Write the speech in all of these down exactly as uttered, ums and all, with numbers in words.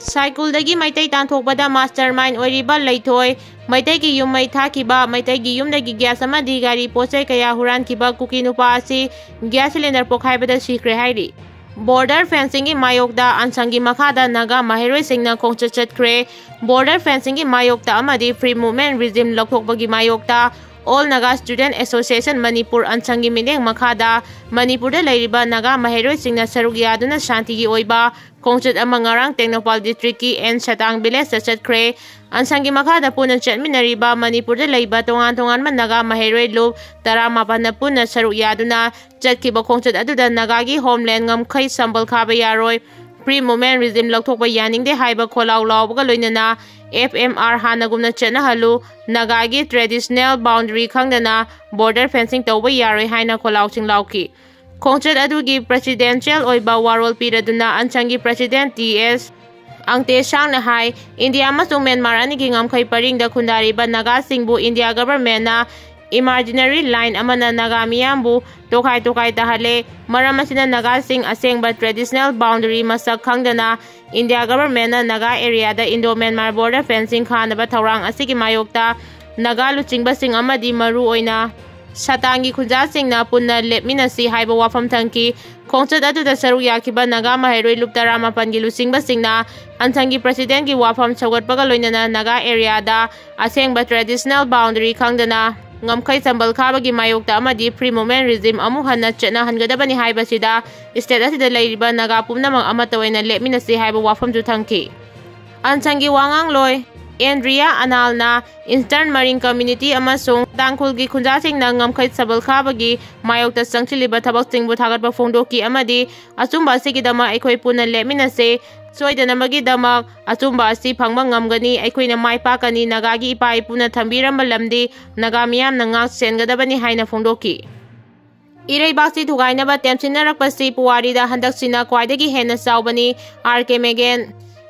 ꯁꯥꯏꯀꯨꯜꯗꯒꯤ Meitei ꯇꯥꯟꯊꯣꯛꯄꯗ mastermind ꯑꯣꯏꯔꯤꯕ ꯂꯩꯊꯣꯏ, ꯃꯩꯇꯩꯒꯤ ꯌꯨꯝ ꯃꯩ ꯊꯥꯈꯤꯕ, ꯃꯩꯇꯩꯒꯤ ꯌꯨꯝꯗꯒꯤ gas ꯑꯃꯗꯤ ꯒꯥꯔꯤ ꯄꯣꯠꯆꯩ ꯀꯌꯥ ꯍꯨꯔꯥꯟꯈꯤꯕ ꯀꯨꯀꯤ ꯅꯨꯄꯥ ꯑꯁꯤ gas cylinder ꯄꯣꯈꯥꯏꯕꯗ ꯁꯤꯈ꯭ꯔꯦ ꯍꯥꯏꯔꯤ꯫ Border fencingꯒꯤ ꯃꯥꯌꯣꯛꯇ ꯑꯟꯁꯪꯒꯤ ꯃꯈꯥꯗ ꯅꯥꯒꯥ ꯃꯍꯩꯔꯣꯏꯁꯤꯡꯅ ꯈꯣꯡꯆꯠ ꯆꯠꯈ꯭ꯔꯦ꯫ Border fencingꯒꯤ ꯃꯥꯌꯣꯛꯇ ꯑꯃꯗꯤ free movement regime ꯂꯧꯊꯣꯛꯄꯒꯤ ꯃꯥꯌꯣꯛꯇ All Naga Student Association Manipur ꯑꯟꯁꯪꯒꯤ ꯃꯤꯠꯌꯦꯡ ꯃꯈꯥꯗ ꯃꯅꯤꯄꯨꯔꯗ ꯂꯩꯔꯤꯕ ꯅꯥꯒꯥ ꯃꯍꯩꯔꯣꯏꯁꯤꯡꯅ ꯁꯔꯨꯛ ꯌꯥꯗꯨꯅ ꯁꯥꯟꯇꯤꯒꯤ ꯑꯣꯏꯕ ꯈꯣꯡꯆꯠ ꯑꯃ ꯉꯔꯥꯡ ꯇꯦꯡꯅꯧꯄꯥꯜ districtꯀꯤ ꯑꯦꯟ ꯁꯇꯥꯡ villageꯇ ꯆꯠꯈ꯭ꯔꯦ꯫ ꯑꯟꯁꯪꯒꯤ ꯃꯈꯥꯗ ꯄꯨꯟꯅ ꯆꯠꯃꯤꯟꯅꯔꯤꯕ ꯃꯅꯤꯄꯨꯔꯗ ꯂꯩꯕ ꯇꯣꯉꯥꯟ ꯇꯣꯉꯥꯟꯕ ꯅꯥꯒꯥ ꯃꯍꯩꯔꯣꯏ ꯂꯨꯞ ꯇꯔꯥꯃꯥꯄꯟꯅ ꯄꯨꯟꯅ ꯁꯔꯨꯛ ꯌꯥꯗꯨꯅ ꯆꯠꯈꯤꯕ ꯈꯣꯡꯆꯠ ꯑꯗꯨꯗ ꯅꯥꯒꯥꯒꯤ homeland ꯉꯝꯈꯩ ꯁꯝꯕꯜ ꯈꯥꯕ ꯌꯥꯔꯣꯏ, free movement regime ꯂꯧꯊꯣꯛꯄ ꯌꯥꯅꯤꯡꯗꯦ ꯍꯥꯏꯕ ꯈꯣꯜꯂꯥꯎ ꯂꯥꯎꯕꯒ ꯂꯣꯏꯅꯅ F M R ꯍꯥꯟꯅꯒꯨꯝꯅ ꯆꯠꯅꯍꯜꯂꯨ, ꯅꯥꯒꯥꯒꯤ traditional boundary ꯈꯪꯗꯅ border fencing ꯇꯧꯕ ꯌꯥꯔꯣꯏ ꯍꯥꯏꯅ ꯈꯣꯜꯂꯥꯎꯁꯤꯡ ꯂꯥꯎꯈꯤ꯫ ꯈꯣꯡꯆꯠ ꯑꯗꯨꯒꯤ presidential ꯑꯣꯏꯕ ꯋꯥꯔꯣꯜ ꯄꯤꯔꯗꯨꯅ ꯑꯟꯁꯪꯒꯤ president T S ꯑꯪꯇꯦ ꯁꯥꯡꯅ ꯍꯥꯏ, ꯏꯟꯗꯤꯌꯥ ꯑꯃꯁꯨꯡ ꯃ꯭ꯌꯥꯟꯃꯥꯔ ꯑꯅꯤꯒꯤ ꯉꯝꯈꯩ ꯄꯔꯤꯡꯗ ꯈꯨꯟꯗꯥꯔꯤꯕ ꯅꯥꯒꯥꯁꯤꯡꯕꯨ ꯏꯟꯗꯤꯌꯥ governmentꯅ imaginary line ꯑꯃꯅ ꯅꯥꯒꯥ ꯃꯤꯌꯥꯝꯕꯨ ꯇꯣꯈꯥꯏ ꯇꯣꯈꯥꯏ ꯇꯥꯍꯜꯂꯦ꯫ ꯃꯔꯝ ꯑꯁꯤꯅ ꯅꯥꯒꯥꯁꯤꯡ ꯑꯁꯦꯡꯕ traditional boundary ꯃꯁꯛ ꯈꯪꯗꯅ ꯏꯟꯗꯤꯌꯥ governmentꯅ ꯅꯥꯒꯥ areaꯗ Indo Myanmar border fencing ꯈꯥꯅꯕ ꯊꯧꯔꯥꯡ ꯑꯁꯤꯒꯤ ꯃꯥꯌꯣꯛꯇ ꯅꯥꯒꯥ ꯂꯨꯆꯤꯡꯕꯁꯤꯡ ꯑꯃꯗꯤ ꯃꯔꯨ ꯑꯣꯏꯅ ꯁꯇꯥꯡꯒꯤ ꯈꯨꯟꯖꯥꯁꯤꯡꯅ ꯄꯨꯟꯅ ꯂꯦꯞꯃꯤꯟꯅꯁꯤ ꯍꯥꯏꯕ ꯋꯥꯐꯝ ꯊꯝꯈꯤ꯫ ꯈꯣꯡꯆꯠ ꯑꯗꯨꯗ ꯁꯔꯨꯛ ꯌꯥꯈꯤꯕ ꯅꯥꯒꯥ ꯃꯍꯩꯔꯣꯏ ꯂꯨꯞ ꯇꯔꯥꯃꯥꯄꯟꯒꯤ ꯂꯨꯆꯤꯡꯕꯁꯤꯡꯅ ꯑꯟꯁꯪꯒꯤ presidentꯀꯤ ꯋꯥꯐꯝ ꯁꯧꯒꯠꯄꯒ ꯂꯣꯏꯅꯅ ꯅꯥꯒꯥ areaꯗ ꯑꯁꯦꯡꯕ traditional boundary ꯈꯪꯗꯅ ꯉꯝꯈꯩ ꯁꯝꯕꯜ ꯈꯥꯕꯒꯤ ꯃꯥꯌꯣꯛꯇ ꯑꯃꯗꯤ free movement regime ꯑꯃꯨꯛ ꯍꯟꯅ ꯆꯠꯅꯍꯟꯒꯗꯕꯅꯤ ꯍꯥꯏꯕꯁꯤꯗ state ꯑꯁꯤꯗ ꯂꯩꯔꯤꯕ ꯅꯥꯒꯥ ꯄꯨꯝꯅꯃꯛ ꯑꯃꯠꯇ ꯑꯣꯏꯅ ꯂꯦꯞꯃꯤꯟꯅꯁꯤ ꯍꯥꯏꯕ ꯋꯥꯐꯝꯁꯨ ꯊꯝꯈꯤ꯫ ꯑꯟꯁꯪꯒꯤ ꯋꯥꯉꯥꯡꯂꯣꯏ ꯑꯦꯟꯗ꯭ꯔꯤꯌꯥ ꯑꯅꯥꯜꯅ Eastern Marine Community ꯑꯃꯁꯨꯡ ꯇꯥꯡꯈꯨꯜꯒꯤ ꯈꯨꯟꯖꯥꯁꯤꯡꯅ ꯉꯝꯈꯩ ꯁꯝꯕꯜ ꯈꯥꯕꯒꯤ ꯃꯥꯌꯣꯛꯇ ꯆꯪꯁꯤꯜꯂꯤꯕ ꯊꯕꯛꯁꯤꯡꯕꯨ ꯊꯥꯒꯠꯄ ꯐꯣꯡꯗꯣꯛꯈꯤ ꯑꯃꯗꯤ ꯑꯆꯨꯝꯕ ꯑꯁꯤꯒꯤꯗꯃꯛ ꯑꯩꯈꯣꯏ ꯄꯨꯟꯅ ꯂꯦꯞꯃꯤꯟꯅꯁꯦ꯫ ꯁꯣꯏꯗꯅꯃꯛꯀꯤꯗꯃꯛ ꯑꯆꯨꯝꯕ ꯑꯁꯤ ꯐꯪꯕ ꯉꯝꯒꯅꯤ꯫ ꯑꯩꯈꯣꯏꯅ ꯃꯥꯏ ꯄꯥꯛꯀꯅꯤ꯫ ꯅꯥꯒꯥꯒꯤ ꯏꯄꯥ ꯏꯄꯨꯅ ꯊꯝꯕꯤꯔꯝꯕ ꯂꯝꯗꯤ ꯅꯥꯒꯥ ꯃꯤꯌꯥꯝꯅ ꯉꯥꯛ ꯁꯦꯟꯒꯗꯕꯅꯤ ꯍꯥꯏꯅ ꯐꯣꯡꯗꯣꯛꯈꯤ꯫ ꯏꯔꯩꯕꯥꯛꯁꯤ ꯊꯨꯒꯥꯏꯅꯕ ꯇꯦꯝꯁꯤꯟꯅꯔꯛꯄꯁꯤ ꯄꯨꯋꯥꯔꯤꯗ ꯍꯟꯗꯛꯁꯤꯅ ꯈ꯭ꯋꯥꯏꯗꯒꯤ ꯍꯦꯟꯅ ꯆꯥꯎꯕꯅꯤ꯫ ꯑꯥꯔ ꯀꯦ ꯃꯦꯒꯦꯟ꯫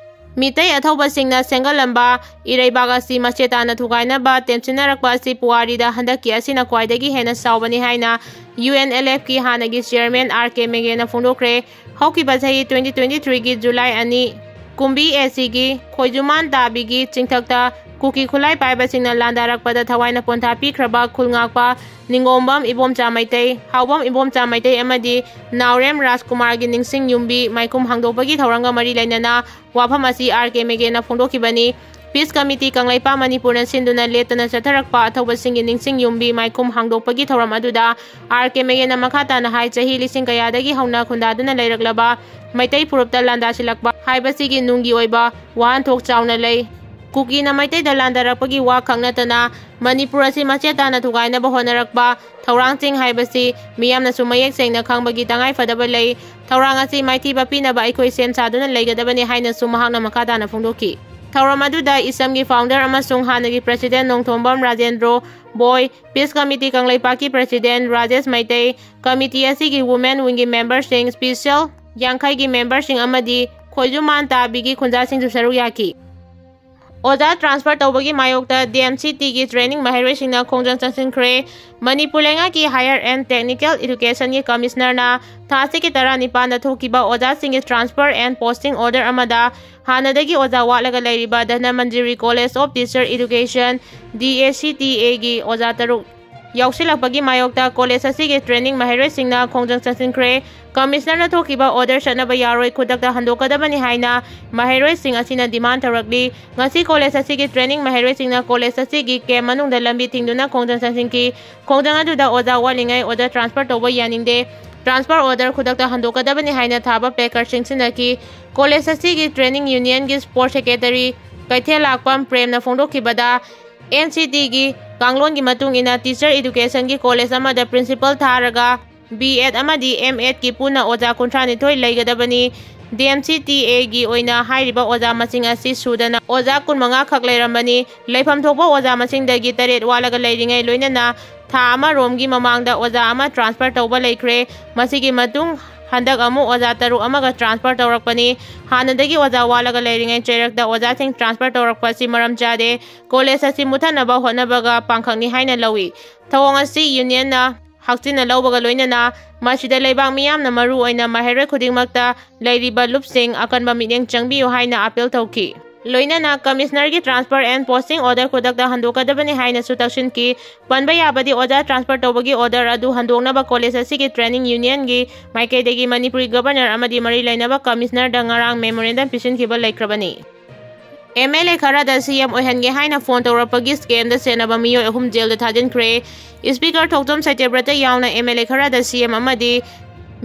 ꯃꯤꯇꯩ ꯑꯊꯧꯕꯁꯤꯡꯅ ꯁꯦꯝꯒꯠꯂꯝꯕ ꯏꯔꯩꯕꯥꯛ ꯑꯁꯤ ꯃꯆꯦ ꯇꯥꯅ ꯊꯨꯒꯥꯏꯅꯕ ꯇꯦꯝꯁꯤꯟꯅꯔꯛꯄ ꯑꯁꯤ ꯄꯨꯋꯥꯔꯤꯗ ꯍꯟꯗꯛꯀꯤ ꯑꯁꯤꯅ ꯈ꯭ꯋꯥꯏꯗꯒꯤ ꯍꯦꯟꯅ ꯆꯥꯎꯕꯅꯤ ꯍꯥꯏꯅ U N L Fꯀꯤ ꯍꯥꯟꯅꯒꯤ chairman ꯑꯥꯔ ꯀꯦ ꯃꯦꯒꯦꯟꯅ ꯐꯣꯡꯗꯣꯛꯈ꯭ꯔꯦ꯫ ꯍꯧꯈꯤꯕ ꯆꯍꯤ twenty twenty threeꯒꯤ July ꯑꯅꯤ, ꯀꯨꯝꯕꯤ ꯑꯦꯁꯤꯒꯤ ꯈꯣꯏꯖꯨꯃꯥꯟ ꯇꯥꯕꯤꯒꯤ ꯆꯤꯡꯊꯛꯇ ꯀꯨꯀꯤ ꯈꯨꯠꯂꯥꯏ ꯄꯥꯏꯕꯁꯤꯡꯅ ꯂꯥꯟꯗꯥꯔꯛꯄꯗ ꯊꯋꯥꯏꯅ ꯄꯣꯟꯊꯥ ꯄꯤꯈ꯭ꯔꯕ ꯈꯨꯜ ꯉꯥꯛꯄ ꯅꯤꯡꯒꯣꯝꯕꯝ ꯏꯕꯣꯝꯆꯥ ꯃꯩꯇꯩ, ꯍꯥꯎꯕꯝ ꯏꯕꯣꯝꯆꯥ ꯃꯩꯇꯩ ꯑꯃꯗꯤ ꯅꯥꯎꯔꯦꯝ ꯔꯥꯖꯀꯨꯃꯥꯔꯒꯤ ꯅꯤꯡꯁꯤꯡ ꯌꯨꯝꯕꯤ ꯃꯥꯏꯈꯨꯝ ꯍꯥꯡꯗꯣꯛꯄꯒꯤ ꯊꯧꯔꯝꯒ ꯃꯔꯤ ꯂꯩꯅꯅ ꯋꯥꯐꯝ ꯑꯁꯤ ꯑꯥꯔ ꯀꯦ ꯃꯦꯒꯦꯅ ꯐꯣꯡꯗꯣꯛꯈꯤꯕꯅꯤ꯫ ꯄꯤꯁ ꯀꯃꯤꯇꯤ ꯀꯪꯂꯩꯄꯥꯛ ꯃꯅꯤꯄꯨꯔꯅ ꯁꯤꯟꯗꯨꯅ ꯂꯦꯞꯇꯅ ꯆꯠꯊꯔꯛꯄ ꯑꯊꯧꯕꯁꯤꯡꯒꯤ ꯅꯤꯡꯁꯤꯡ ꯌꯨꯝꯕꯤ ꯃꯥꯏꯈꯨꯝ ꯍꯥꯡꯗꯣꯛꯄꯒꯤ ꯊꯧꯔꯝ ꯑꯗꯨꯗ ꯑꯥꯔ ꯀꯦ ꯃꯦꯒꯦꯅ ꯃꯈꯥ ꯇꯥꯅ ꯍꯥꯏ, ꯆꯍꯤ ꯂꯤꯁꯤꯡ ꯀꯌꯥꯗꯒꯤ ꯍꯧꯅ ꯈꯨꯟꯗꯥꯗꯨꯅ ꯂꯩꯔꯛꯂꯕ ꯃꯩꯇꯩ ꯐꯨꯔꯨꯞꯇ ꯂꯥꯟꯗꯥꯁꯤꯜꯂꯛꯄ ꯍꯥꯏꯕꯁꯤꯒꯤ ꯅꯨꯡꯒꯤ ꯑꯣꯏꯕ ꯋꯥꯍꯟꯊꯣꯛ ꯆꯥꯎꯅ ꯂꯩ꯫ ꯀꯨꯀꯤꯅ ꯃꯩꯇꯩꯗ ꯂꯥꯟꯗꯥꯔꯛꯄꯒꯤ ꯋꯥ ꯈꯛ ꯅꯠꯇꯅ ꯃꯅꯤꯄꯨꯔ ꯑꯁꯤ ꯃꯆꯦꯠ ꯇꯥꯅ ꯊꯨꯒꯥꯏꯅꯕ ꯍꯣꯠꯅꯔꯛꯄ ꯊꯧꯔꯥꯡꯁꯤꯡ ꯍꯥꯏꯕꯁꯤ ꯃꯤꯌꯥꯝꯅꯁꯨ ꯃꯌꯦꯛ ꯁꯦꯡꯅ ꯈꯪꯕꯒꯤ ꯇꯉꯥꯏ ꯐꯗꯕ ꯂꯩ꯫ ꯊꯧꯔꯥꯡ ꯑꯁꯤ ꯃꯥꯏꯊꯤꯕ ꯄꯤꯅꯕ ꯑꯩꯈꯣꯏ ꯁꯦꯝ ꯁꯥꯗꯨꯅ ꯂꯩꯒꯗꯕꯅꯤ ꯍꯥꯏꯅꯁꯨ ꯃꯍꯥꯛꯅ ꯃꯈꯥ ꯇꯥꯅ ꯐꯣꯡꯗꯣꯛꯈꯤ꯫ ꯊꯧꯔꯝ ꯑꯗꯨꯗ ꯏꯁꯝꯒꯤ ꯐꯥꯎꯟꯗꯔ ꯑꯃꯁꯨꯡ ꯍꯥꯟꯅꯒꯤ president Nongthombam Rajendro Boi, peace committee ꯀꯪꯂꯩꯄꯥꯛꯀꯤ ꯄ꯭ꯔꯦꯁꯤꯗꯦꯟ ꯔꯥꯖꯦꯁ ꯃꯩꯇꯩ, ꯀꯃꯤꯇꯤ ꯑꯁꯤꯒꯤ ꯋꯨꯃꯦꯟ ꯋꯤꯡꯒꯤ ꯃꯦꯝꯕꯔꯁꯤꯡ, ꯁ꯭ꯄꯤꯁꯦꯜ ꯌꯥꯡꯈꯩꯒꯤ ꯃꯦꯝꯕꯔꯁꯤꯡ ꯑꯃꯗꯤ ꯈꯣꯏꯖꯨꯃꯥꯟ ꯇꯥꯕꯤꯒꯤ ꯈꯨꯟꯖꯥꯁꯤꯡꯁꯨ ꯁꯔꯨꯛ ꯌꯥꯈꯤ꯫ ꯑꯣꯖꯥ ꯇ꯭ꯔꯥꯟꯁꯐꯔ ꯇꯧꯕꯒꯤ ꯃꯥꯌꯣꯛꯇ ꯗꯤ ꯑꯦꯝ ꯁꯤ ꯇꯤꯒꯤ ꯇ꯭ꯔꯦꯅꯤꯡ ꯃꯍꯩꯔꯣꯏꯁꯤꯡꯅ ꯈꯣꯡꯖꯪ ꯆꯪꯁꯤꯟꯈ꯭ꯔꯦ꯫ ꯃꯅꯤꯄꯨꯔ ꯂꯩꯉꯥꯛꯀꯤ ꯍꯥꯌꯔ ꯑꯦꯟ ꯇꯦꯛꯅꯤꯀꯦꯜ ꯏꯗꯨꯀꯦꯁꯟꯒꯤ ꯀꯃꯤꯁꯅꯔꯅ ꯊꯥ ꯑꯁꯤꯒꯤ ꯇꯔꯥꯅꯤꯄꯥꯟꯗ ꯊꯣꯛꯈꯤꯕ ꯑꯣꯖꯥꯁꯤꯡꯒꯤ ꯇ꯭ꯔꯥꯟꯁꯐꯔ ꯑꯦꯟ ꯄꯣꯁꯇꯤꯡ ꯑꯣꯔꯗꯔ ꯑꯃꯗ ꯍꯥꯟꯅꯗꯒꯤ ꯑꯣꯖꯥ ꯋꯥꯠꯂꯒ ꯂꯩꯔꯤꯕ Dhanamanjuri college of teacher education, D A S T ꯑꯦꯒꯤ ꯑꯣꯖꯥ ꯇꯔꯨꯛ ꯌꯥꯎꯁꯤꯜꯂꯛꯄꯒꯤ ꯃꯥꯌꯣꯛꯇ ꯀꯣꯂꯦꯖ ꯑꯁꯤꯒꯤ ꯇ꯭ꯔꯦꯅꯤꯡ ꯃꯍꯩꯔꯣꯏꯁꯤꯡꯅ ꯈꯣꯡꯖꯪ ꯆꯪꯁꯤꯟꯈ꯭ꯔꯦ꯫ ꯀꯃꯤꯁꯅꯔꯅ ꯊꯣꯛꯈꯤꯕ ꯑꯣꯔꯗꯔ ꯆꯠꯅꯕ ꯌꯥꯔꯣꯏ, ꯈꯨꯗꯛꯇ ꯍꯟꯗꯣꯛꯀꯗꯕꯅꯤ ꯍꯥꯏꯅ ꯃꯍꯩꯔꯣꯏꯁꯤꯡ ꯑꯁꯤꯅ ꯗꯤꯃꯥꯟ ꯇꯧꯔꯛꯂꯤ꯫ ꯉꯁꯤ ꯀꯣꯂꯦꯖ ꯑꯁꯤꯒꯤ ꯇ꯭ꯔꯦꯅꯤꯡ ꯃꯍꯩꯔꯣꯏꯁꯤꯡꯅ ꯀꯣꯂꯦꯖ ꯑꯁꯤꯒꯤ ꯀꯦꯝ ꯃꯅꯨꯡꯗ ꯂꯝꯕꯤ ꯊꯤꯡꯗꯨꯅ ꯈꯣꯡꯖꯪ ꯆꯪꯁꯤꯟꯈꯤ꯫ ꯈꯣꯡꯖꯪ ꯑꯗꯨꯗ ꯑꯣꯖꯥ ꯋꯥꯠꯂꯤꯉꯩ ꯑꯣꯖꯥ ꯇ꯭ꯔꯥꯟꯁꯐꯔ ꯇꯧꯕ ꯌꯥꯅꯤꯡꯗꯦ꯫ ꯇ꯭ꯔꯥꯟꯁꯐꯔ ꯑꯣꯔꯗꯔ ꯈꯨꯗꯛꯇ ꯍꯟꯗꯣꯛꯀꯗꯕꯅꯤ ꯍꯥꯏꯅ ꯊꯥꯕ ꯄ꯭ꯂꯦꯀꯥꯔꯗꯁꯤꯡ ꯁꯤꯟꯅꯈꯤ꯫ ꯀꯣꯂꯦꯖ ꯑꯁꯤꯒꯤ ꯇ꯭ꯔꯦꯅꯤꯡ ꯌꯨꯅꯤꯌꯟꯒꯤ ꯁ꯭ꯄꯣꯔꯠꯁ ꯁꯦꯀ꯭ꯔꯦꯇꯔꯤ ꯀꯩꯊꯦꯜꯂꯥꯛꯄꯝ ꯄ꯭ꯔꯦꯝꯅ ꯐꯣꯡꯗꯣꯛꯈꯤꯕꯗ, ꯑꯦꯟ ꯁꯤ ꯇꯤꯒꯤ ꯀꯥꯡꯂꯣꯟꯒꯤ ꯃꯇꯨꯡ ꯏꯟꯅ ꯇꯤꯆꯔ ꯏꯗꯨꯀꯦꯁꯟꯒꯤ ꯀꯣꯂꯦꯖ ꯑꯃꯗ ꯄ꯭ꯔꯤꯟꯁꯤꯄꯜ ꯊꯥꯔꯒ ꯕꯤ ꯑꯦꯗ ꯑꯃꯗꯤ ꯑꯦꯝ ꯑꯦꯗꯀꯤ ꯄꯨꯟꯅ ꯑꯣꯖꯥ ꯀꯨꯟꯊ꯭ꯔꯥꯅꯤꯊꯣꯏ ꯂꯩꯒꯗꯕꯅꯤ꯫ ꯗꯤ ꯑꯦꯝ ꯁꯤ ꯇꯤ ꯑꯦꯒꯤ ꯑꯣꯏꯅ ꯍꯥꯏꯔꯤꯕ ꯑꯣꯖꯥ ꯃꯁꯤꯡ ꯑꯁꯤ ꯁꯨꯗꯅ ꯑꯣꯖꯥ ꯀꯨꯟꯃꯉꯥ ꯈꯛ ꯂꯩꯔꯝꯕꯅꯤ꯫ ꯂꯩꯐꯝ ꯊꯣꯛꯄ ꯑꯣꯖꯥ ꯃꯁꯤꯡꯗꯒꯤ ꯇꯔꯦꯠ ꯋꯥꯠꯂꯒ ꯂꯩꯔꯤꯉꯩ ꯂꯣꯏꯅꯅ ꯊꯥ ꯑꯃꯔꯣꯝꯒꯤ ꯃꯃꯥꯡꯗ ꯑꯣꯖꯥ ꯑꯃ ꯇ꯭ꯔꯥꯟꯁꯐꯔ ꯇꯧꯕ ꯂꯩꯈ꯭ꯔꯦ꯫ ꯃꯁꯤꯒꯤ ꯃꯇꯨꯡ ꯍꯟꯗꯛ ꯑꯃꯨꯛ ꯑꯣꯖꯥ ꯇꯔꯨꯛ ꯑꯃꯒ ꯇ꯭ꯔꯥꯟꯁꯐꯔ ꯇꯧꯔꯛꯄꯅꯤ꯫ ꯍꯥꯟꯅꯗꯒꯤ ꯑꯣꯖꯥ ꯋꯥꯠꯂꯒ ꯂꯩꯔꯤꯉꯩ ꯆꯩꯔꯛꯇ ꯑꯣꯖꯥꯁꯤꯡ ꯇ꯭ꯔꯥꯟꯁꯐꯔ ꯇꯧꯔꯛꯄ ꯑꯁꯤ ꯃꯔꯝ ꯆꯥꯗꯦ꯫ ꯀꯣꯂꯦꯖ ꯑꯁꯤ ꯃꯨꯠꯊꯠꯅꯕ ꯍꯣꯠꯅꯕꯒ ꯄꯥꯡꯈꯛꯅꯤ ꯍꯥꯏꯅ ꯂꯧꯏ꯫ ꯊꯧꯑꯣꯡ ꯑꯁꯤ ꯌꯨꯅꯤꯌꯟꯅ ꯍꯛꯆꯤꯟꯅ ꯂꯧꯕꯒ ꯂꯣꯏꯅꯅ ꯃꯁꯤꯗ ꯂꯩꯕꯥꯛ ꯃꯤꯌꯥꯝꯅ ꯃꯔꯨ ꯑꯣꯏꯅ ꯃꯍꯩꯔꯣꯏ ꯈꯨꯗꯤꯡꯃꯛꯇ ꯂꯩꯔꯤꯕ ꯂꯨꯞꯁꯤꯡ ꯑꯀꯟꯕ ꯃꯤꯠꯌꯦꯡ ꯆꯪꯕꯤꯌꯨ ꯍꯥꯏꯅ ꯑꯥꯄꯤꯜ ꯇꯧꯈꯤ꯫ ꯂꯣꯏꯅꯅ Commissioner ꯒꯤ Transfer and Posting Order ꯈꯨꯗꯛꯇ ꯍꯟꯗꯣꯛꯀꯗꯕꯅꯤ ꯍꯥꯏꯅꯁꯨ ꯇꯛꯁꯤꯟꯈꯤ꯫ ꯄꯟꯕ ꯌꯥꯕꯗꯤ ꯑꯣꯖꯥ transfer ꯇꯧꯕꯒꯤ order ꯑꯗꯨ ꯍꯟꯗꯣꯛꯅꯕ college ꯑꯁꯤꯒꯤ training union ꯒꯤ ꯃꯥꯏꯀꯩꯗꯒꯤ ꯃꯅꯤꯄꯨꯔꯒꯤ Governor ꯑꯃꯗꯤ ꯃꯔꯤ ꯂꯩꯅꯕ Commissioner ꯗ ꯉꯔꯥꯡ memorandum ꯄꯤꯁꯤꯟꯈꯤꯕ ꯂꯩꯈ꯭ꯔꯕꯅꯤ꯫ M L A ꯈꯔꯗ C M ꯑꯣꯏꯍꯟꯒꯦ ꯍꯥꯏꯅ phone ꯇꯧꯔꯛꯄꯒꯤ scam ꯗ ꯁꯦꯟꯅꯕ ꯃꯤꯑꯣꯏ ꯑꯍꯨꯝ jail ꯗ ꯊꯥꯖꯤꯟꯈ꯭ꯔꯦ꯫ Speaker ꯊꯣꯛꯆꯣꯝ ꯁꯇ꯭ꯌꯕ꯭ꯔꯇ ꯌꯥꯎꯅ M L A ꯈꯔꯗ C M ꯑꯃꯗꯤ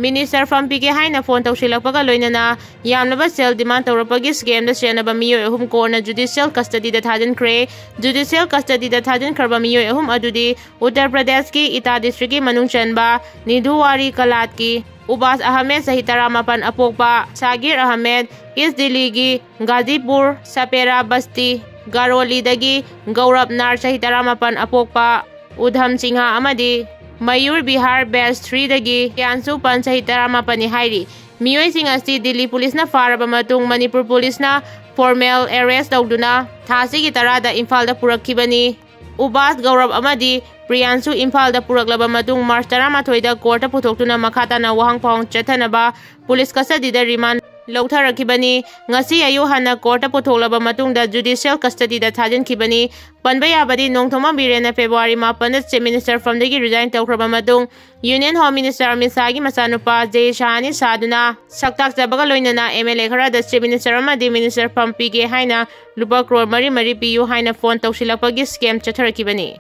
minister ꯐꯝ ꯄꯤꯒꯦ ꯍꯥꯏꯅ phone ꯇꯧꯁꯤꯜꯂꯛꯄꯒ ꯂꯣꯏꯅꯅ ꯌꯥꯝꯂꯕ ꯁꯦꯜ demand ꯇꯧꯔꯛꯄꯒꯤ scam ꯗ ꯁꯦꯟꯅꯕ ꯃꯤꯑꯣꯏ ꯑꯍꯨꯝ ꯀꯣꯟꯅ judicial custody ꯗ ꯊꯥꯖꯤꯟꯈ꯭ꯔꯦ꯫ Judicial custody ꯗ ꯊꯥꯖꯤꯟꯈ꯭ꯔꯕ ꯃꯤꯑꯣꯏ ꯑꯍꯨꯝ ꯑꯗꯨꯗꯤ ꯎꯠꯇꯔ ꯄ꯭ꯔꯗꯦꯁꯀꯤ ꯏꯇꯥ district ꯀꯤ ꯃꯅꯨꯡ ꯆꯟꯕ ꯅꯤꯙꯨꯋꯥꯔꯤ ꯀꯂꯥꯠꯀꯤ ꯎꯕꯥꯁ ꯑꯍꯃꯦꯗ, ꯆꯍꯤ ꯇꯔꯥꯃꯥꯄꯟ, ꯑꯄꯣꯛꯄ ꯁꯥꯒꯤꯔ ꯑꯍꯃꯦꯗ, ꯏꯁ ꯗꯤꯜꯂꯤꯒꯤ ꯒꯥꯖꯤꯄꯨꯔ ꯁꯄꯦꯔꯥ ꯕꯁꯇꯤ ꯒꯥꯔꯣꯂꯤꯗꯒꯤ ꯒꯧꯔꯕ ꯅꯥꯔ, ꯆꯍꯤ ꯇꯔꯥꯃꯥꯄꯟ, ꯑꯄꯣꯛꯄ ꯎꯙꯝ ꯁꯤꯡꯍ ꯑꯃꯗꯤ ꯃꯌꯨꯔ ꯕꯤꯍꯥꯔ batch three ꯗꯒꯤ ꯀ꯭ꯌꯥꯟꯁꯨ ꯄꯟ, ꯆꯍꯤ ꯇꯔꯥꯃꯥꯄꯟꯅꯤ ꯍꯥꯏꯔꯤ꯫ ꯃꯤꯑꯣꯏꯁꯤꯡ ꯑꯁꯤ ꯗꯤꯜꯂꯤ ꯄꯨꯂꯤꯁꯅ ꯐꯥꯔꯕ ꯃꯇꯨꯡ ꯃꯅꯤꯄꯨꯔ ꯄꯨꯂꯤꯁꯅ formal arrest ꯇꯧꯗꯨꯅ ꯊꯥ ꯑꯁꯤꯒꯤ ꯇꯔꯥꯗ ꯏꯝꯐꯥꯜꯗ ꯄꯨꯔꯛꯈꯤꯕꯅꯤ꯫ ꯎꯕꯥꯁ ꯒꯧꯔꯕ ꯑꯃꯗꯤ ꯄ꯭ꯔꯤꯌꯥꯟꯁꯨ ꯏꯝꯐꯥꯜꯗ ꯄꯨꯔꯛꯂꯕ ꯃꯇꯨꯡ ꯃꯥꯔꯆ ꯇꯔꯥꯃꯥꯊꯣꯏꯗ court ꯇ ꯄꯨꯊꯣꯛꯇꯨꯅ ꯃꯈꯥ ꯇꯥꯅ ꯋꯥꯍꯪ ꯄꯥꯎꯍꯪ ꯆꯠꯊꯅꯕ ꯄꯨꯂꯤꯁ custody ꯗ remand ꯂꯧꯊꯔꯛꯈꯤꯕꯅꯤ꯫ ꯉꯁꯤ ꯑꯌꯨꯛ ꯍꯟꯅ court ꯇ ꯄꯨꯊꯣꯛꯂꯕ ꯃꯇꯨꯡꯗ judicial custody ꯗ ꯊꯥꯖꯤꯟꯈꯤꯕꯅꯤ꯫ ꯄꯟꯕ ꯌꯥꯕꯗꯤ ꯅꯣꯡꯊꯣꯝꯕꯝ ꯕꯤꯔꯦꯟꯅ February ꯃꯥꯄꯟꯗ Chief Minister ꯐꯝꯗꯒꯤ resign ꯇꯧꯈ꯭ꯔꯕ ꯃꯇꯨꯡ Union Home Minister ꯑꯃꯤꯠ ꯁꯥꯍꯒꯤ ꯃꯆꯥꯅꯨꯄꯥ ꯖꯦ ꯁꯥꯍꯅꯤ ꯁꯥꯗꯨꯅ ꯁꯛꯇꯥꯛꯆꯕꯒ ꯂꯣꯏꯅꯅ M L A ꯈꯔꯗ Chief Minister ꯑꯃꯗꯤ minister ꯐꯝ ꯄꯤꯒꯦ ꯍꯥꯏꯅ ꯂꯨꯄꯥ ꯀ꯭ꯔꯣꯔ ꯃꯔꯤ ꯃꯔꯤ ꯄꯤꯌꯨ ꯍꯥꯏꯅ phone ꯇꯧꯁꯤꯜꯂꯛꯄꯒꯤ scam ꯆꯠꯊꯔꯛꯈꯤꯕꯅꯤ꯫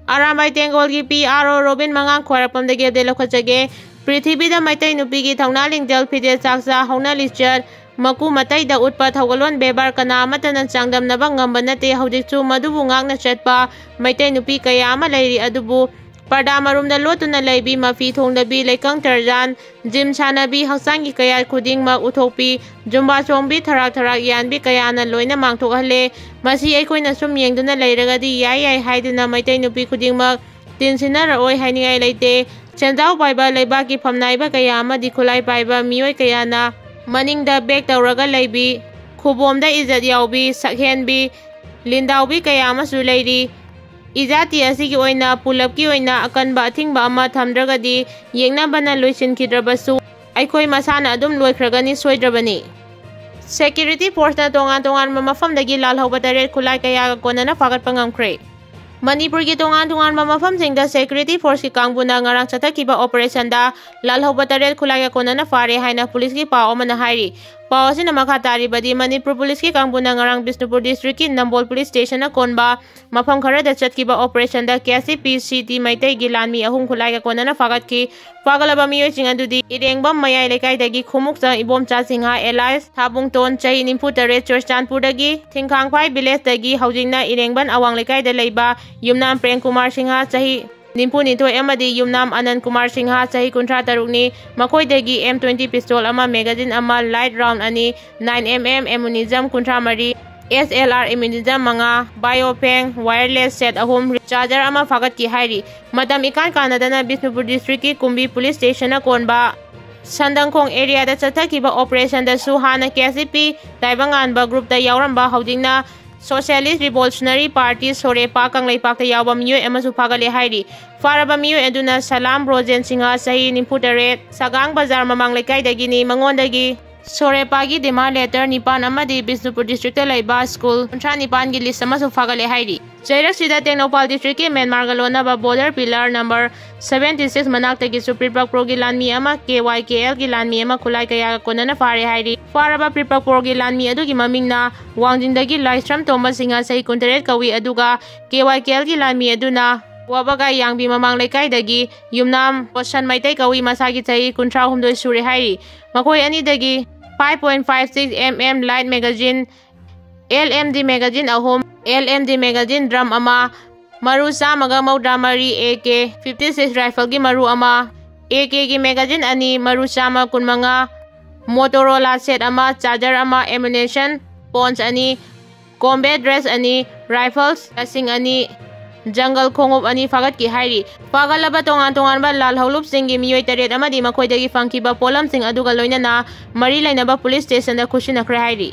ꯑꯔꯥꯝꯕꯥꯏ ꯇꯦꯡꯒꯣꯜꯒꯤ P R O ꯔꯣꯕꯤꯟ ꯃꯉꯥꯡ ꯈ꯭ꯋꯥꯏꯔꯥꯛꯄꯝꯗꯒꯤ update ꯂꯧꯈꯠꯆꯒꯦ꯫ ꯄ꯭ꯔꯤꯊꯤꯕꯤꯗ ꯃꯩꯇꯩ ꯅꯨꯄꯤꯒꯤ ꯊꯧꯅꯥ ꯂꯤꯡꯖꯦꯜ ꯐꯤꯖꯦꯠ ꯆꯥꯛꯆꯥ ꯍꯧꯅ ꯂꯤꯆꯠ ꯃꯀꯨ ꯃꯇꯩꯗ ꯎꯠꯄ ꯊꯧꯒꯜꯂꯣꯟ ꯕꯦꯕꯥꯔ ꯀꯅꯥ ꯑꯃꯠꯇꯅ ꯆꯥꯡꯗꯝꯅꯕ ꯉꯝꯕ ꯅꯠꯇꯦ꯫ ꯍꯧꯖꯤꯛꯁꯨ ꯃꯗꯨꯕꯨ ꯉꯥꯛꯅ ꯆꯠꯄ ꯃꯩꯇꯩ ꯅꯨꯄꯤ ꯀꯌꯥ ꯑꯃ ꯂꯩꯔꯤ꯫ ꯑꯗꯨꯕꯨ ꯄꯔꯗꯥ ꯃꯔꯨꯝꯗ ꯂꯣꯠꯇꯨꯅ ꯂꯩꯕꯤ, ꯃꯐꯤ ꯊꯣꯡꯗꯕꯤ, ꯂꯩꯀꯪ ꯇꯔꯖꯥꯟ, gym ꯁꯥꯟꯅꯕꯤ, ꯍꯛꯆꯥꯡꯒꯤ ꯀꯌꯥꯠ ꯈꯨꯗꯤꯡꯃꯛ ꯎꯠꯊꯣꯛꯄꯤ, ꯖꯨꯝꯕꯥ ꯆꯣꯡꯕꯤ, ꯊꯔꯥꯛ ꯊꯔꯥꯛ ꯌꯥꯟꯕꯤ ꯀꯌꯥꯅ ꯂꯣꯏꯅ ꯃꯥꯡꯊꯣꯛꯍꯜꯂꯦ꯫ ꯃꯁꯤ ꯑꯩꯈꯣꯏꯅ ꯁꯨꯝ ꯌꯦꯡꯗꯨꯅ ꯂꯩꯔꯒꯗꯤ ꯌꯥꯏ ꯌꯥꯏ ꯍꯥꯏꯗꯨꯅ ꯃꯩꯇꯩ ꯅꯨꯄꯤ ꯈꯨꯗꯤꯡꯃꯛ ꯇꯤꯟꯁꯤꯟꯅꯔꯛꯑꯣꯏ ꯍꯥꯏꯅꯤꯡꯉꯥꯏ ꯂꯩꯇꯦ꯫ ꯁꯦꯟꯖꯥꯎ ꯄꯥꯏꯕ ꯂꯩꯕꯥꯛꯀꯤ ꯐꯝꯅꯥꯏꯕ ꯀꯌꯥ ꯑꯃꯗꯤ ꯈꯨꯠꯂꯥꯏ ꯄꯥꯏꯕ ꯃꯤꯑꯣꯏ ꯀꯌꯥꯅ ꯃꯅꯤꯡꯗ back ꯇꯧꯔꯒ ꯂꯩꯕꯤ, ꯈꯨꯕꯣꯝꯗ ꯏꯖꯠ ꯌꯥꯎꯕꯤ, ꯁꯛꯍꯦꯟꯕꯤ, ꯂꯤꯟꯗꯥꯎꯕꯤ ꯀꯌꯥ ꯑꯃꯁꯨ ꯂꯩꯔꯤ꯫ ꯏꯖꯥꯇꯤ ꯑꯁꯤꯒꯤ ꯑꯣꯏꯅ ꯄꯨꯂꯞꯀꯤ ꯑꯣꯏꯅ ꯑꯀꯟꯕ ꯑꯊꯤꯡꯕ ꯑꯃ ꯊꯝꯗ꯭ꯔꯒꯗꯤ ꯌꯦꯡꯅꯕꯅ ꯂꯣꯏꯁꯤꯟꯈꯤꯗ꯭ꯔꯕꯁꯨ ꯑꯩꯈꯣꯏ ꯃꯁꯥꯅ ꯑꯗꯨꯝ ꯂꯣꯏꯈ꯭ꯔꯒꯅꯤ ꯁꯣꯏꯗ꯭ꯔꯕꯅꯤ꯫ Security forceꯅ ꯇꯣꯉꯥꯟ ꯇꯣꯉꯥꯟꯕ ꯃꯐꯝꯗꯒꯤ ꯂꯥꯜꯍꯧꯕ ꯇꯔꯦꯠ ꯈꯨꯠꯂꯥꯏ ꯀꯌꯥꯒ ꯀꯣꯟꯅꯅ ꯐꯥꯒꯠꯄ ꯉꯝꯈ꯭ꯔꯦ꯫ ꯃꯅꯤꯄꯨꯔꯒꯤ ꯇꯣꯉꯥꯟ ꯇꯣꯉꯥꯟꯕ ꯃꯐꯝꯁꯤꯡꯗ security forceꯀꯤ ꯀꯥꯡꯕꯨꯅ ꯉꯔꯥꯡ ꯆꯠꯊꯈꯤꯕ operationꯗ ꯂꯥꯜꯍꯧꯕ ꯇꯔꯦꯠ ꯈꯨꯠꯂꯥꯏꯒ ꯀꯣꯟꯅꯅ ꯐꯥꯔꯦ ꯍꯥꯏꯅ ꯄꯨꯂꯤꯁꯀꯤ ꯄꯥꯎ ꯑꯃꯅ ꯍꯥꯏꯔꯤ꯫ ꯄꯥꯎ ꯑꯁꯤꯅ ꯃꯈꯥ ꯇꯥꯔꯤꯕꯗꯤ, ꯃꯅꯤꯄꯨꯔ ꯄꯨꯂꯤꯁꯀꯤ ꯀꯥꯡꯕꯨꯅ ꯉꯔꯥꯡ ꯕꯤꯁꯅꯨꯄꯨꯔ districtꯀꯤ ꯅꯝꯕꯣꯜ police stationꯅ ꯀꯣꯟꯕ ꯃꯐꯝ ꯈꯔꯗ ꯆꯠꯈꯤꯕ operationꯗ KCP C T ꯃꯩꯇꯩꯒꯤ ꯂꯥꯟꯃꯤ ꯑꯍꯨꯝ ꯈꯨꯠꯂꯥꯏꯒ ꯀꯣꯟꯅꯅ ꯐꯥꯒꯠꯈꯤ꯫ ꯐꯥꯒꯠꯂꯕ ꯃꯤꯑꯣꯏꯁꯤꯡ ꯑꯗꯨꯗꯤ ꯏꯔꯦꯡꯕꯝ ꯃꯌꯥꯏ ꯂꯩꯀꯥꯏꯗꯒꯤ ꯈꯨꯃꯨꯛꯆꯥ ꯏꯕꯣꯝꯆꯥ ꯁꯤꯡꯍ alias ꯊꯥꯕꯨꯡꯇꯣꯟ, ꯆꯍꯤ ꯅꯤꯐꯨ ꯇꯔꯦꯠ, ꯆꯨꯔꯆꯥꯟꯄꯨꯔꯗꯒꯤ ꯊꯤꯡꯈꯥꯡꯐꯥꯏ villageꯇꯒꯤ, ꯍꯧꯖꯤꯛꯅ ꯏꯔꯦꯡꯕꯝ ꯑꯋꯥꯡ ꯂꯩꯀꯥꯏꯗ ꯂꯩꯕ ꯌꯨꯝꯅꯥꯝ ꯄ꯭ꯔꯦꯝ ꯀꯨꯃꯥꯔ ꯁꯤꯡꯍ, ꯆꯍꯤ ꯅꯤꯐꯨ ꯅꯤꯊꯣꯏ, ꯑꯃꯗꯤ ꯌꯨꯝꯅꯥꯝ ꯑꯅꯟ ꯀꯨꯃꯥꯔ ꯁꯤꯡꯍ, ꯆꯍꯤ ꯀꯨꯟꯊ꯭ꯔꯥ ꯇꯔꯨꯛꯅꯤ꯫ ꯃꯈꯣꯏꯗꯒꯤ M twenty pistol ꯑꯃ, magazine ꯑꯃ, light round ꯑꯅꯤ, nine M M ammunition ꯀꯨꯟꯊ꯭ꯔꯥ ꯃꯔꯤ, S L R ammunition ꯃꯉꯥ, Baofeng wireless set ꯑꯍꯨꯝ, charger ꯑꯃ ꯐꯥꯒꯠꯈꯤ ꯍꯥꯏꯔꯤ꯫ ꯃꯇꯝ ꯏꯀꯥꯟ ꯀꯥꯟꯅꯗꯅ ꯕꯤꯁꯅꯨꯄꯨꯔ districtꯀꯤ ꯀꯨꯝꯕꯤ police stationꯅ ꯀꯣꯟꯕ ꯁꯟꯗꯪꯈꯣꯡ areaꯗ ꯆꯠꯊꯈꯤꯕ operationꯗꯁꯨ ꯍꯥꯟꯅ KCP ꯇꯥꯏꯕꯪꯉꯥꯟꯕ groupꯇ ꯌꯥꯎꯔꯝꯕ, ꯍꯧꯖꯤꯛꯅ Socialist Revolutionary Party ꯁꯣꯔꯦꯄꯥ ꯀꯪꯂꯩꯄꯥꯛꯇ ꯌꯥꯎꯕ ꯃꯤꯑꯣꯏ ꯑꯃꯁꯨ ꯐꯥꯒꯠꯂꯦ ꯍꯥꯏꯔꯤ꯫ ꯐꯥꯔꯕ ꯃꯤꯑꯣꯏ ꯑꯗꯨꯅ ꯁꯂꯥꯝ ꯕ꯭ꯔꯣꯖꯦꯟ ꯁꯤꯡꯍ, ꯆꯍꯤ ꯅꯤꯐꯨ ꯇꯔꯦꯠ, ꯁꯒꯥꯡ ꯕꯖꯥꯔ ꯃꯃꯥꯡ ꯂꯩꯀꯥꯏꯗꯒꯤꯅꯤ꯫ ꯃꯉꯣꯟꯗꯒꯤ ꯁꯣꯔꯦꯄꯥꯒꯤ demand letter ꯅꯤꯄꯥꯟ ꯑꯃꯗꯤ ꯕꯤꯁꯅꯨꯄꯨꯔ districtꯇ ꯂꯩꯕ school ꯀꯨꯟꯊ꯭ꯔꯥ ꯅꯤꯄꯥꯟꯒꯤ list ꯑꯃꯁꯨ ꯐꯥꯒꯠꯂꯦ ꯍꯥꯏꯔꯤ꯫ ꯆꯩꯔꯛꯁꯤꯗ ꯇꯦꯡꯅꯧꯄꯥꯜ districtꯀꯤ ꯃ꯭ꯌꯥꯟꯃꯥꯔꯒ ꯂꯣꯟꯅꯕ border pillar number seventy six ꯃꯅꯥꯛꯇꯒꯤꯁꯨ ꯄ꯭ꯔꯤꯄꯛ ꯄ꯭ꯔꯣꯒꯤ ꯂꯥꯟꯃꯤ ꯑꯃ, KYKLꯒꯤ ꯂꯥꯟꯃꯤ ꯑꯃ ꯈꯨꯠꯂꯥꯏ ꯀꯌꯥꯒ ꯀꯣꯟꯅꯅ ꯐꯥꯔꯦ ꯍꯥꯏꯔꯤ꯫ ꯐꯥꯔꯕ ꯄ꯭ꯔꯤꯄꯛ ꯄ꯭ꯔꯣꯒꯤ ꯂꯥꯟꯃꯤ ꯑꯗꯨꯒꯤ ꯃꯃꯤꯡꯅ ꯋꯥꯡꯖꯤꯡꯗꯒꯤ ꯂꯥꯏꯁ꯭ꯔꯝ ꯇꯣꯝꯕ ꯁꯤꯡꯍ, ꯆꯍꯤ ꯀꯨꯟꯇꯔꯦꯠ ꯀꯧꯏ, ꯑꯗꯨꯒ KYKLꯒꯤ ꯂꯥꯟꯃꯤ ꯑꯗꯨꯅ ꯋꯥꯕꯒꯥꯏ ꯌꯥꯡꯕꯤ ꯃꯃꯥꯡ ꯂꯩꯀꯥꯏꯗꯒꯤ ꯌꯨꯝꯅꯥꯝ ꯄꯣꯠꯁꯟ ꯃꯩꯇꯩ ꯀꯧꯏ, ꯃꯁꯥꯒꯤ ꯆꯍꯤ ꯀꯨꯟꯊ꯭ꯔꯥ ꯍꯨꯝꯗꯣꯏ ꯁꯨꯔꯦ ꯍꯥꯏꯔꯤ꯫ ꯃꯈꯣꯏ ꯑꯅꯤꯗꯒꯤ five point five six M M light magazine, LMD magazine ꯑꯍꯨꯝ, LMD magazine drum ꯑꯃ, ꯃꯔꯨ ꯆꯥꯝꯃꯒ ꯃꯧꯗ꯭ꯔꯥ ꯃꯔꯤ AK fifty six rifleꯒꯤ ꯃꯔꯨ ꯑꯃ, AKꯒꯤ magazine ꯑꯅꯤ, ꯃꯔꯨ ꯆꯥꯝꯃ ꯀꯨꯟꯃꯉꯥ, Motorola set ꯑꯃ, charger ꯑꯃ, ammunition pouch ꯑꯅꯤ, combat dress ꯑꯅꯤ, rifles ꯂꯤꯁꯤꯡ ꯑꯅꯤ, jungle ꯈꯣꯡꯎꯞ ꯑꯅꯤ ꯐꯥꯒꯠꯈꯤ ꯍꯥꯏꯔꯤ꯫ ꯐꯥꯒꯠꯂꯕ ꯇꯣꯉꯥꯟ ꯇꯣꯉꯥꯟꯕ ꯂꯥꯜꯍꯧꯂꯨꯞꯁꯤꯡꯒꯤ ꯃꯤꯑꯣꯏ ꯇꯔꯦꯠ ꯑꯃꯗꯤ ꯃꯈꯣꯏꯗꯒꯤ ꯐꯪꯈꯤꯕ ꯄꯣꯠꯂꯝꯁꯤꯡ ꯑꯗꯨꯒ ꯂꯣꯏꯅꯅ ꯃꯔꯤ ꯂꯩꯅꯕ police stationꯗ ꯈꯨꯠꯁꯤꯟꯅꯈ꯭ꯔꯦ ꯍꯥꯏꯔꯤ꯫